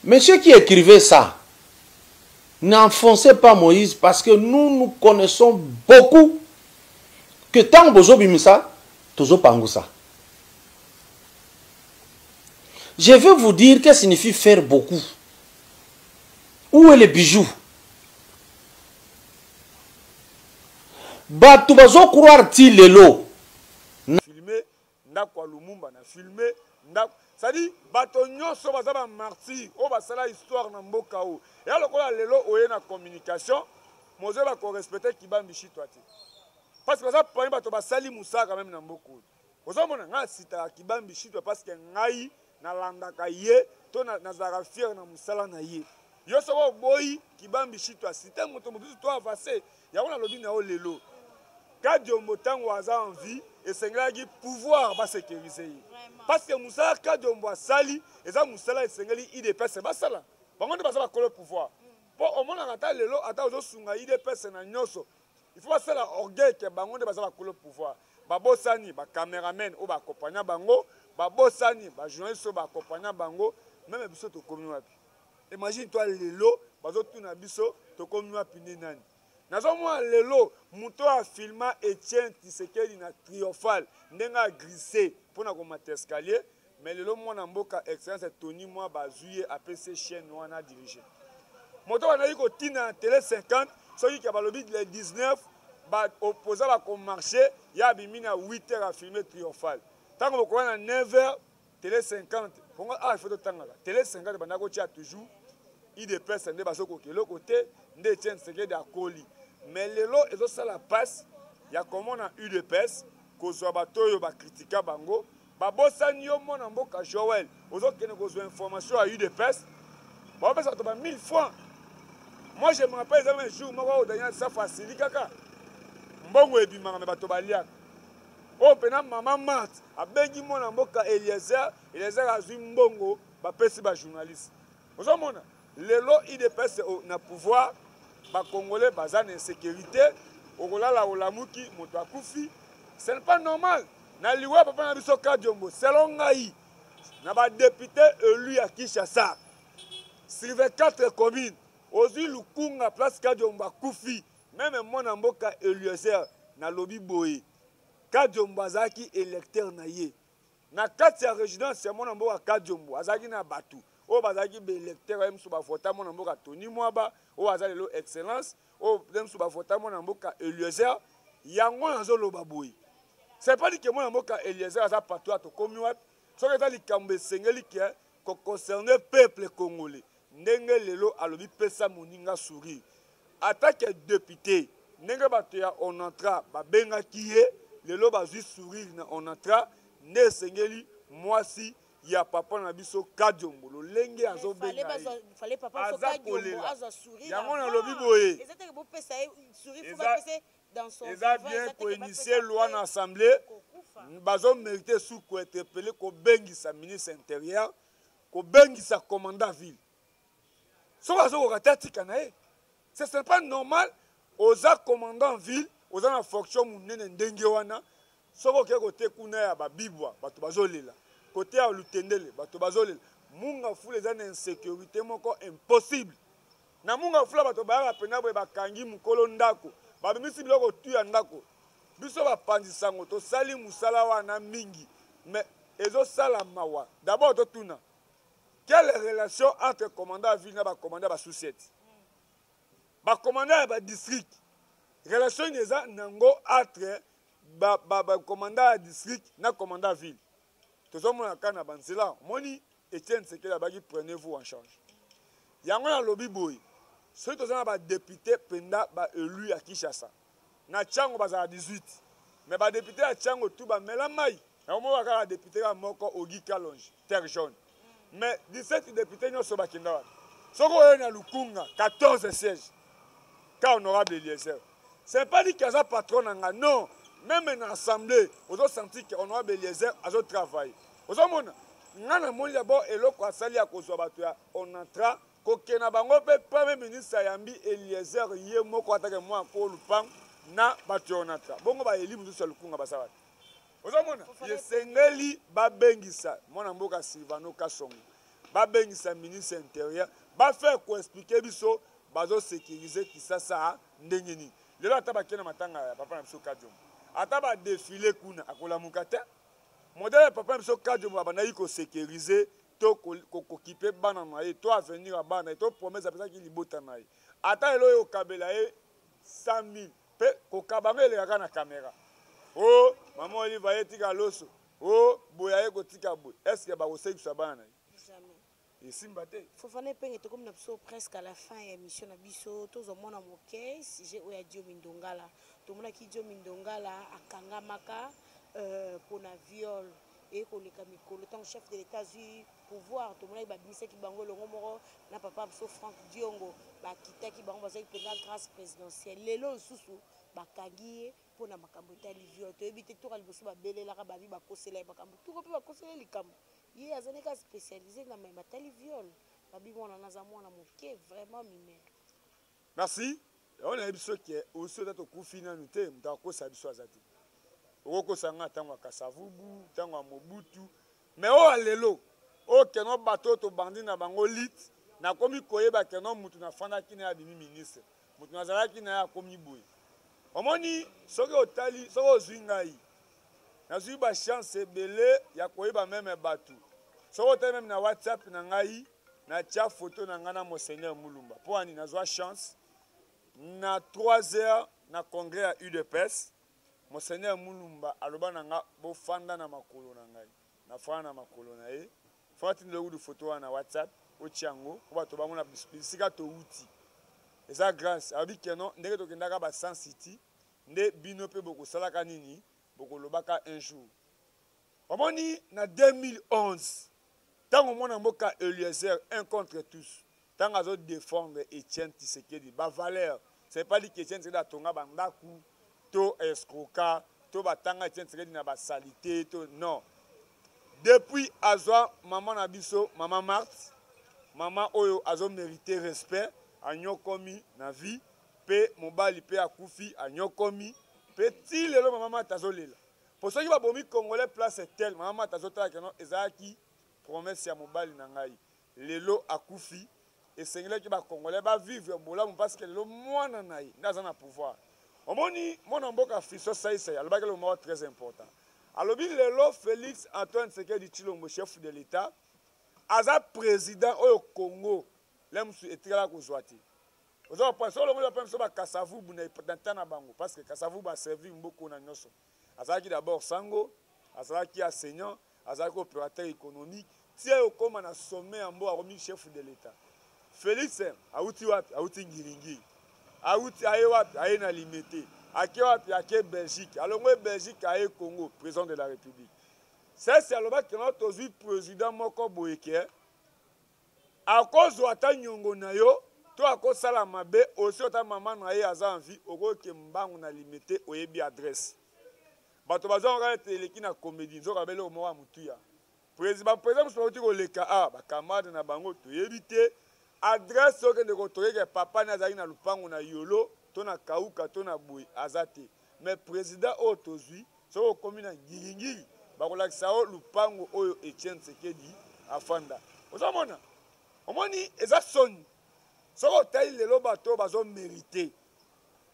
Monsieur qui écrivait ça, n'enfoncez pas Moïse parce que nous, nous connaissons beaucoup que tant bozo bimisa, tozo pangusa. Je vais vous dire qu'est-ce que signifie faire beaucoup. Où est le bijou? Bato bazo croire ti lelo. Filmer ndako ya Lumumba na filmer ndako. C'est-à-dire bato nyonso baza ba martyrs oyo basala histoire na mboka oyo. Ya lokola lelo oye na communication, mozo ba ko respecter Kibambi Shitwa te. Parce que baza parmi bato basali musala quand même na mboka oyo. Ozomona nga sitaka Kibambi Shitwa parce que ngai nalandaka ye to nazalaka fier na musala na ye. Yo soko oboyi Kibambi Shitwa cité moto mosusu to avance. Yango nalobi na yo lelo. Kadiombo tango aza en vie esengelaki pouvoir ba sécuriser ye. Parce que musala Kadiombo asali eza musala esengeli UDPS basala. Bango nde baza bakolo pouvoir. Po omonaka ata lelo ata ozosunga UDPS na nyonso. Il faut basala orgueil que bango nde baza bakolo pouvoir. Babosani ba cameramen oyo ba accompagna bango, babosani ba journaliste oyo ba accompagna bango, même biso tokomi wapi? Imagine toi lelo bazotuna biso tokomi wapi nde nani? Nazomona lelo moto oyo afilma Etienne Tshisekedi na triomphal ndenge a glissé mpona komata escalier, mais lelo mwana mboka excellence Tony Mwa bazwi ye apesi chaîne wana dirige. Moto bandaki kotinda na télé 50 soki ke balobi le 19 ba opposant ba marcher ya abimi na 8 heures a filmer triomphal. Tango bokoya na 9 heures télé 50 pongo ah il faut totangaka télé 50 bandaki kotia toujours UDPS nde bazokoka eloko te nde Etienne Tshisekedi akoli. Mais lelo ezosala passe ya komona UDPS kozwa bato oyo bakritika bango babosani yo mwana mboka Joël ozokende kozwa information ya UDPS baopesa bato ba 1000 francs. Moi je me rappelle eza un jour moko oyo Daniel Safu asili kaka mbongo ebimaka me bato baliaka. Oyo mpena mama Marthe abengi mwana mboka Eliezer, Eliezer azwi mbongo bapesi ba journaliste. Ozomona lelo UDPS na pouvoir ba congolais baza na insécurité, okolala olamuki moto akufi, ce n'est pas normal. Na liwa papa na biso Kadiombo, selon ngai na ba député élu ya Kinshasa sur 24 communes ozwi Lukunga place Kadiombo akufi, même mwana mboka Eliezer nalobi boye Kadiombo azalaki électeur na ye. Na kati ya résidence ya mwana mboka Kadiombo azalaki na bato oyo bazalaki ba électeur ye mosusu bavota mwana mboka Tony Mwaba oyo aza lelo excellence, oyo ye mosusu bavota mwana mboka Eliezer. Yango nazoloba boye, c'est pas dit que mwana mboka Eliezer aza partout atokomi wapi. Soki eza likambo esengeli ke ko concerner peuple congolais ndenge lelo alobi pesa moninga sourire atake député ndenge bato ya Onatra babengaki ye lelo bazwi sourire na Onatra nde esengeli mwasi ya papa na biso Kadiombo lolenge azobenga ye aza kolela. Yango nalobi boye eza bien koinitie loi na assemblée, bazomérite su kointerpele kobengisa ministre intérieur, kobengisa commandant ville soki azokoka te atika na ye. Ce n'est pas normal oza commandant ville oza na fonction monene ndenge wana, soki okei kote kuna ya babibwa bato bazolela, kote ya Lutendele bato bazolela, Munga Fula eza na insécurité moko impossible. Na Munga Fula bato bayaka pena boye bakangi mokolo ndako, babimisi biloko tu ya ndako. Biso bapanzi sango tosali mosala wana mingi, mais ezosala mawa. D'abord totuna quelle relation entre commandant ya ville na bacommandant ya basous-ciete, bacommandant ya badistrict, relation nini eza nango entre bacommandant ya district na commandant ya ville? Tozomona kaka na banzela. Omoni Etienne Tshisekedi abaki prenez-vous en charge. Yango nalobi boye, soki toza na badepute mpenza baelu ya Kinshasa, Na Tshangu bazala 18 mais ba depute ya Tshangu tout ba mela mayi. Nakomoka kaka depute kaka moko Auguy Kalonji terre jaune mais 17 depute nyonso bakenda wapi? Soki oye na Lukunga 14 sièges ka honorable Eliezer. C'est pas dit qu'aza patron na nga non, meme na assemblée ozo sentir que honorable Eliezer azo travailler. Ozomona nga namoni d'abord eloko asali ya kozwa bato ya Onatra Kokende na bango mpe premier ministre ayambi Eliezer ye moko atake mwana kolo lupangu na bato ya Onatra. Bongo ba eli mosusu ya Lukunga baza wapi? Ozomona esengeli babengisa mwana mboka Silvano Kasongo, babengisa ministre interieur, ba faire ko expliquer biso bazo sécuriser Kisasa ndenge nini. Lelo ata bakei na matanga ya papa na biso Kadiombo, ata ba défiler kuna akolamuka te. Modèle ya papa na biso Kadiombo abandaki ko sécuriser to kokipe bana na ye to avenir ya bana ye to promesse apesaki libota na ye ata lelo oyo okabela ye 100 000 mpe kokaba yango elekaka na kamera o oh, mama olive aye tika loso o oh, boye aye kotika boye estce bakosekisa bana na ye esimba te. Fofana Epenge, tokomi na biso presque à la fin ya émission na biso. Tozwa mwana moke sujet oyo ya Diomi Ndongala. Tomonaki Diomi Ndongala akangamaka euh, pona viol eye koleka mikolo ntango chef de l'etat azwi pouvoir, tomonaki babimisaki bango elongo moko na papa biso Franck Diongo, bakitaki bango bazwaki mpenza grâce présidentielle. Lelo lisusu bakangi ye mpo na makambo etali viol. Toyebi te toka liboso babelelaka babi bakosela ye makambo, toko mpe bakosela ye likambo. Ye aza nde kaka spécialisé na mai matali viol. Babi mwana wana aza mwana moke vraiment mineur. Merci. Yango nayebi biso ke osi oza tokufi nanu te, moto akokosa biso aza te. Okokosa nga ntango ya Kasavubu, ntango ya Mobutu, mais oyo ya lelo oyo keno bato oyo tobandi na bango lit, nakomi koyeba keno moto nafandaki na ye abimi ministre, moto nazalaki na ye akomi boye. Omoni soki otali, soki ozwi ngai, nazwi ba chance ebele ya koyeba meme bato. Soki otali meme na WhatsApp na ngai, natia photo na ngai na Monseigneur Mulumba. Mpo ani nazwa chance na 3 heures na congrès ya UDPS, Monseigneur Mulumba aloba na nga bofanda na makolo na ngai. Nafanda na makolo na ye. Faut natindela kutu photo wana na WhatsApp, otia yango mpo bato bamona bisika towuti. Eza grâce. Alobi que non, ndenge tokendaka ba Sun City nde bino mpe bokosalaka nini, bokolobaka un jour. Omoni na 2011 tango mwana mboka Eliezer un contre tous tango azo defendre Etienne Tshisekedi ba valeurs, c'est pas dit que Etienne Tshisekedi atonga ba ndaku to escroka to batanga Etienne Tshisekedi na ba salite to non. Depuis azwa maman na biso maman Marthe, maman oyo azo meriter respect, anyokomi na vie pe mobali pe akufi anyokomi pe ti lelo maman Marthe azolela. Po soki ba bomi congolais place tel maman Marthe azo tala que non ezalaki promesse ya mobali na ngai lelo akufi esengelaki ba congolais ba vivre bolamu parce que lelo mwana na ye nde aza na pouvoir. Omoni mwana mboka Fiston Saisai alobaki eloko moko très important alobi lelo Felix Antoine Tshisekedi Tshilombo chef de l'etat aza president oyo Congo le mosusu etikala kozwa te. Oza comprendre soki olongoli ba biso ba Kasavubu na temps na bango parce que Kasavubu a servir mboko na nyoso. Azalaki d'abord sango, azalaki enseignant, azalaki opérateur économique, ti aye okoma na sommet ya mboka akomi chef de l'État. Felix awuti wapi? Awuti Ngiringiri. Awuti aye wapi? Aye na Limete. Ake wapi? Ake Belgique. Alongwe Belgique aye Congo, président de la République. Sese alobaki que tozwi président moko boye ke Akozwa ata nyongo na yo to akosala mabe osi ata mama na ye aza en vie okoke mbangu na limete oyebi adresse. Bato bazwa yango kaka ete eleki na comedie nzoka ba eloko moko ya motuya. Presi ba president mosusu bauti koleka awa ba camarade na bango toyebi te adresse okende kotokeke papa ne azalaki na lupangu na yolo to na kauka to na boye aza te mais president oyo tozwi Soki okomi na Ngiri-ngiri, bakolakisa yo lupango oyo Etienne Tshisekedi afanda. Ozomona? Omoni eza soni. Soki otali lelo bato oyo bazo meriter.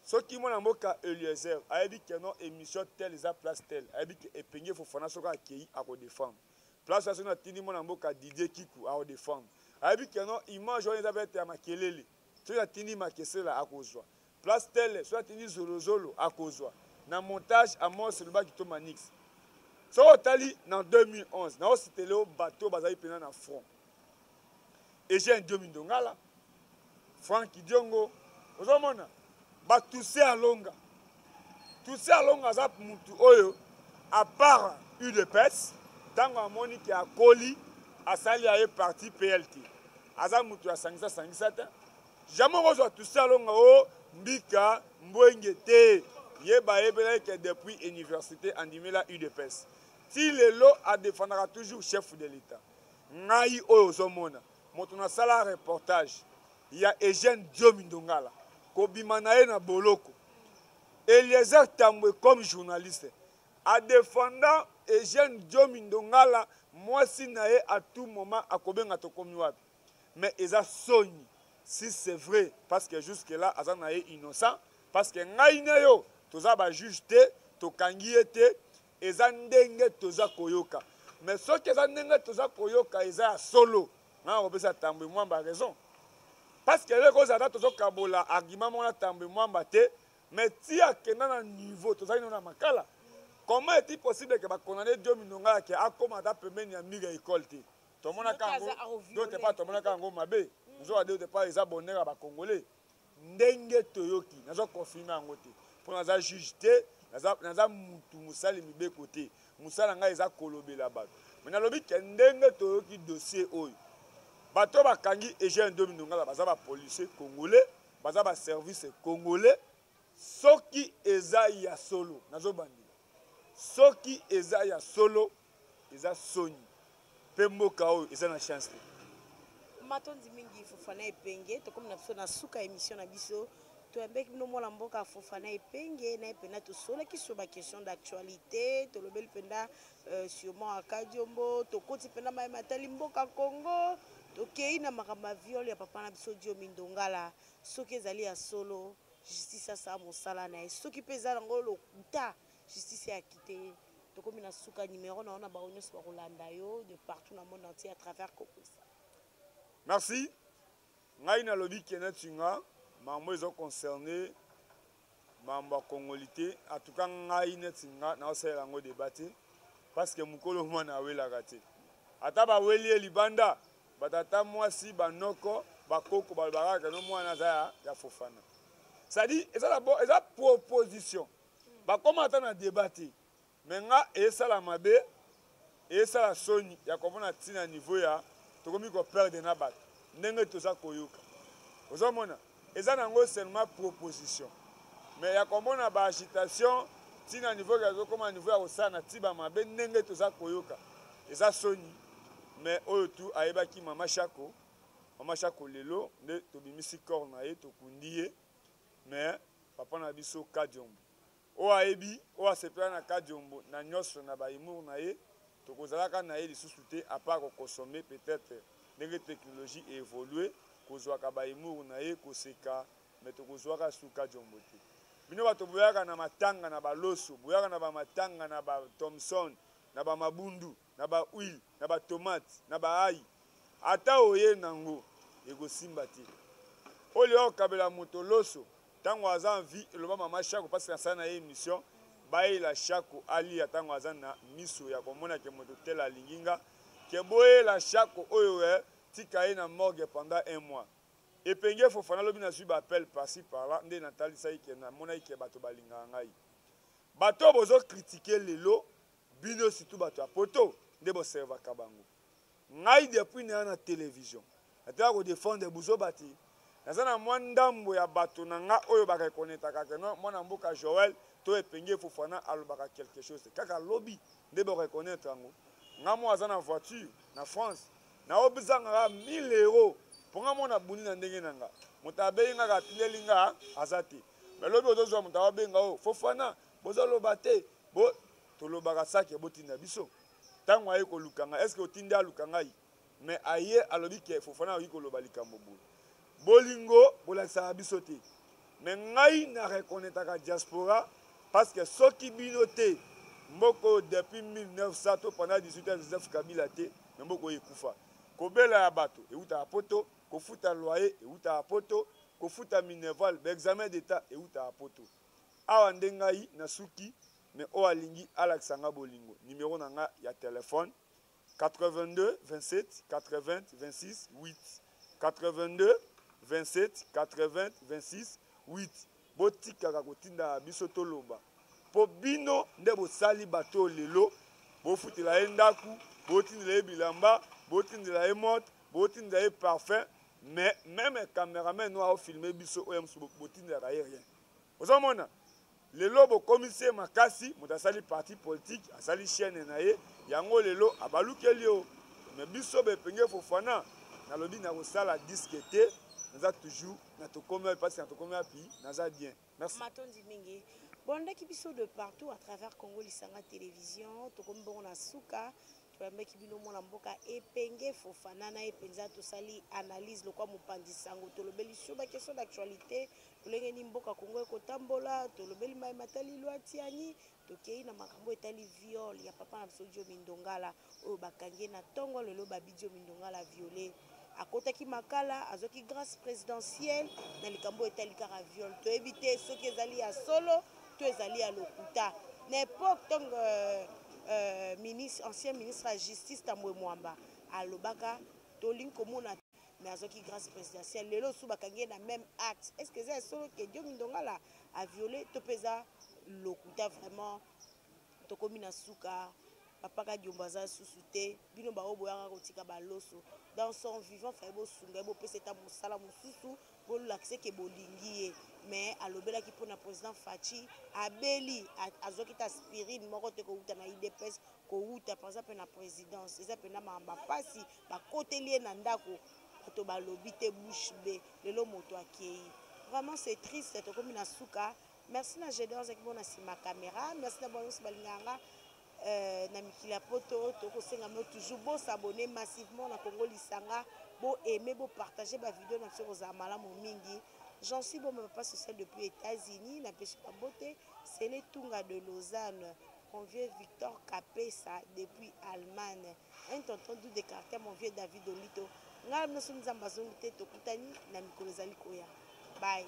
Soki mwana mboka Eliezer ayebi que non emission telle eza place telle, ayebi que Epenge Fofana soki akeyi ako defendre. Place wana soki natindi mwana mboka Didier Kiku ako defendre. Ayebi que non image wana eza peut-etre ya makelele. Soki natindi Makesela akozwa. Place tele soki atindi zolozolo akozwa na montage Amos Lubaki to Manix. Soki otali na 2011 na ositele yo bato bazali mpena na front. Eugène Diomi Ndongala, Franck Diongo, ozomona batuse alonga. Tutsi Alonga aza mutu oyo à part UDPS ntango amoni ke akoli asali ya ye parti PLT. Aza mutu ya sangisa sangisa te. Jamais okozwa Tutsi Alonga o mbika mbwenge te. Ye bayebelaki ke depuis université andimela UDPS. Ti lelo adefendaka toujours chef de l'État. Ngai oyo ozomona moto nasala reportage ya Eugène Diomi Ndongala kobima na ye na boloko. Eliezer Tambwe comme journaliste a defendant Eugène Diomi Ndongala mwasi na ye à tout moment akobenga tokomi wapi. Mais eza soni si c'est vrai parce que jusque là aza na ye innocent parce que ngai na yo toza ba juge te, tokangi ye te, eza ndenge toza koyoka. Mais soki eza ndenge toza koyoka eza ya solo, ngai nakopesa Tambwe Mwamba raison. Parce que eloko ozala ata tozokabola argument moko na Tambwe Mwamba te, mais ti akenda na niveau tozali nano na makala. Comment est-il possible que ba condamner Diomi Ndongala ke akoma ata pembeni ya mur ya école te? Tomonaka yango d'autre part, tomonaka yango mabe. Nzoka d'autre part eza bonheur ya ba Congolais. Ndenge toyoki, nazo confirmer yango te mpo naza juge te, naza mutu mosali mibeko te. Mosala ngai eza kolobela bato. Mais nalobi ke ndenge toyoki dossier oyo, bato bakangi Eugène Diomi Ndongala baza ba policiers congolais, baza ba services congolais. Soki eza ya solo, nazobandela, soki eza ya solo, eza soni pe mboka oyo eza na chance te. Matondi mingi Fofana Epenge, tokomi na biso na suka émission na biso. Toyambaki bino mwana mboka Fofana Epenge na ye mpenza tosolaki sur ba question d'actualité, tolobeli mpenza sûrement Akadiombo, tokoti mpenza maye matali mboka Congo, tokei na makambo ya viol ya papa na biso Diomi Ndongala. Soki ezali ya solo, justice asala mosala na ye, soki mpe eza nango lokuta, justice ya kite ye. Tokomi na suka numéro na yo na bango nyonso bakolanda yo de partout na monde entier à travers Kokosa. Merci. Ngai nalobi ke neti nga mambo ezo concerner mambo ya congolité, en tout cas ngai neti nga naosalela yango débat te parce que mokolo mwana awelaka te. Ata baweli ye libanda, batata mwasi, banoko, bakoko balobaka kaka no mwana aza ya Fofana. C'est-à-dire eza d'abord eza proposition. Bakoma ata na débat te. Mais nga esala mabe, esala soni ya komona tina niveau ya tokomi ko perdre na bato ndenge toza koyoka. Ozomona eza nango seulement proposition. Mais ya komona ba agitation tina niveau ya tokoma niveau ya kosala na tiba mabe ndenge toza koyoka. Eza soni. Mais oyo tu ayebaki Mama Shako, Mama Shako lelo nde tobimisi corps na ye, tokundi ye. Mais papa na biso Kadiombo oyo ayebi, oyo asepela na Kadiombo na nyonso na ba humour na ye, tokozalaka na ye lisusu te à part ko consommer peut-être ndenge technologie e évoluer, kozwaka ba humour na ye, koseka, mais tokozwaka su Kadiombo te. Bino bato boyaka na matanga na ba loso, boyaka na ba matanga na ba Thomson, na ba mabundu, na ba huile, na ba tomate, na ba ail, ata oye nango ekosimba te. Oyo okabela moto loso tango aza en vie, eloba mama Shako parce que nasala na ye émission, bayela Shako alia tango aza na miso ya komona ke moto tel alingi nga, ke boyela Shako oyo tika ye na morgue pendant un mois. Epenge Fofana lobi nazwi ba appel par-ci par-là nde natalisaki ke namonaki ke bato balingaka ngai. Bato oyo bozo critiquer lelo bino surtout bato ya poto nde boservaka bango. Ngai depuis naya na television natala ko defendre buzoba te. Naza na mwa ndambo ya bato na nga oyo ba reconnaîtraka que non mwana mboka Joël to Epenge Fofana alobaka quelque chose te. Kaka lobi nde bo reconnaître yango. Nga moko aza na voiture na France naobzangaka 1000 euros mpo nga moko nabundi na ndenge na nga. Moto abengi nga kaka atindeli nga aza te. Mais lobi ozozwa moto aobenga oyo Fofana bozoloba te bo tolobaka sake botinda biso. Tango aye koluka ngai, est-ce que otindi aluka ngai? Mais aye alobi ke Fofana akoki koloba likambo boye. Bolingo bolakisaka biso te. Mais ngai na reconnaîtraka diaspora parce que soki bino te mboka oyo depuis 1900 to pendant 18 ans Joseph Kabila te, mais mboka oyo ekufa. Kobela ya bato eutaka poto, kofuta loyer eutaka poto, kofuta minerval, ba examen d'etat eutaka poto. Awa nde ngai nasuki. Mais oyo alingi alakisa nga bolingo, numero na nga ya telephone 82 27 80 26 8, 82 27 80 26 8. Botikaka kotindaka biso toloba. Mpo bino nde bosali bato oyo lelo bofutela ye ndako, botindela ye bilamba, botindela ye mote, botindela ye parfum, mais meme cameraman oyo aofilme biso oyo mosusu botindelaka ye rien. Ozomona lelo bokomisi ye makasi, moto asali parti politique, asali chaîne na ye, yango lelo abalukeli yo. Mais biso bepenge Fofana, nalobi nakosala disque te, naza toujours na tokomi wapi, parce que na tokomi wapi, naza bien. Merci. Matondi mingi. Bolandaki biso de partout à travers Congo Lisanga Télévision. Tokomi bongo na suka. Toyambaki bino mwana mboka Epenge Fofana na ye mpenza tosali analyse lokwa mopanzi sango tolobeli sur ba question d'actualité lolenge nini mboka Congo ekotambola tolobeli maye matali loi Tiani tokei na makambo etali viol ya papa na biso Diomi Ndongala oyo bakangi ye na ntongo lelo babi Diomi Ndongala viole akotaki makala azwaki grâce présidentielle na likambo etali kaka viol toyebi te soki ezali ya solo to ezali ya lokuta na époque ntango ministre, ancien ministre ya justice Tambwe Mwamba alobaka tolingi komona mais azwaki grâce présidentielle lelo osu bakangi ye na même acte. Est ce que eza ya solo ke Diomi Ndongala aviole to mpe eza lokuta? Vraiment tokomi na suka. Papa Kadiombo aza susu te. Bino baoyo boyaka kotika baloso dans son vivant, faye bosunga ye, bopesa eta mosala mosusu, bolakisa ke bolingi ye. Mais alobelaki mpona président Fatshi abeli, azwaki ta aspirine moko te kowuta na UDPS, kowuta par exemple na présidence. Eza mpena makambo mpasi, bakoteli ye na ndako, bato balobi te, bouche bée. Lelo moto akei, vraiment c'est triste. Tokomi na suka. Merci na Gédéon azalaki bona nsima caméra. Merci na bango nyonso balingaka nga na mikili ya poto. Tokosenga bino toujours bos'abonner massivement na Congo Lisanga, boaime, bopartage bavideo na biso, kozala malamu mingi. J'en suis bon papa social depuis États-Unis, napesi babote Sele Tunga de Lausanne, mon vieux Victor Kapesa depuis Allemagne, un tonton doux de caractère, mon vieux David Olito. Ngai nyonso Nzambe azongi te, tokutani na mikolo ezali koya. Bye.